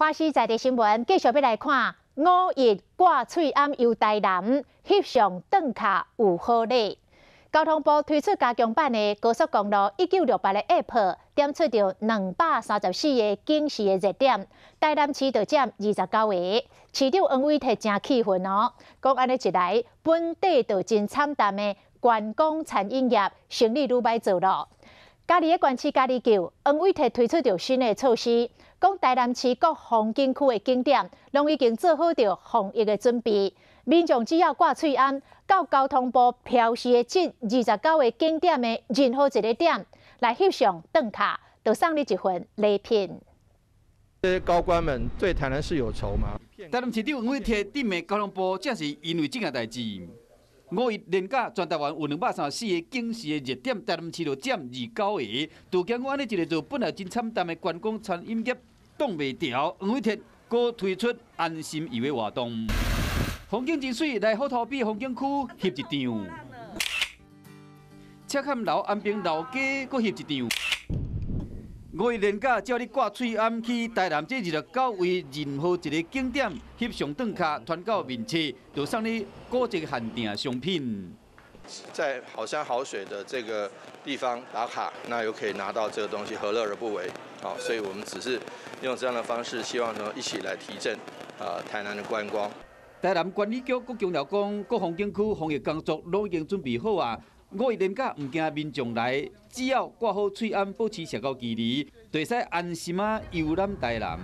華視在地新聞繼續欲來看，五一掛喙罨遊台南，翕相轉卡有好禮。交通部推出加強版的高速公路1968的 App，點出著234個警示的熱點，台南市就佔29個。市長黃偉哲誠氣憤哦，講按呢一來，本地就真慘淡的觀光餐飲業生意愈䆀做囉。嘉義的縣市嘉義縣，黃偉哲推出著新的措施，講台南市各風景區的景點，攏已經做好著防疫的準備，民眾只要掛喙罨，到交通部標示的這29個景點的任何一個點來翕相轉卡，就送你一份禮品。這些高官們對台南市有仇嗎？台南市長黃偉哲指罵交通部，正是因為這件代誌。五一連假，全台灣有234個警示的熱點，台南市就佔29個。就驚講按呢一个做本來真慘淡的觀光餐飲業擋袂牢，黃偉哲閣推出安心遊的活動。風景真媠，來虎頭埤風景區翕一張，赤崁樓安平老街閣翕一張。五一連假，只要你掛喙罨去台南這29位任何一个景點翕相轉卡，傳到面冊，就送你古籍限定商品。在好山好水的這個地方打卡，那又可以拿到這個東西，何樂而不為？好，所以我們只是用這樣的方式，希望能一起來提振啊台南的觀光。台南管理局閣強調講，各風景區防疫工作攏已經準備好啊。五一連假毋驚民眾來，只要掛好喙罨，保持社交距離，就會使安心仔遊覽台南。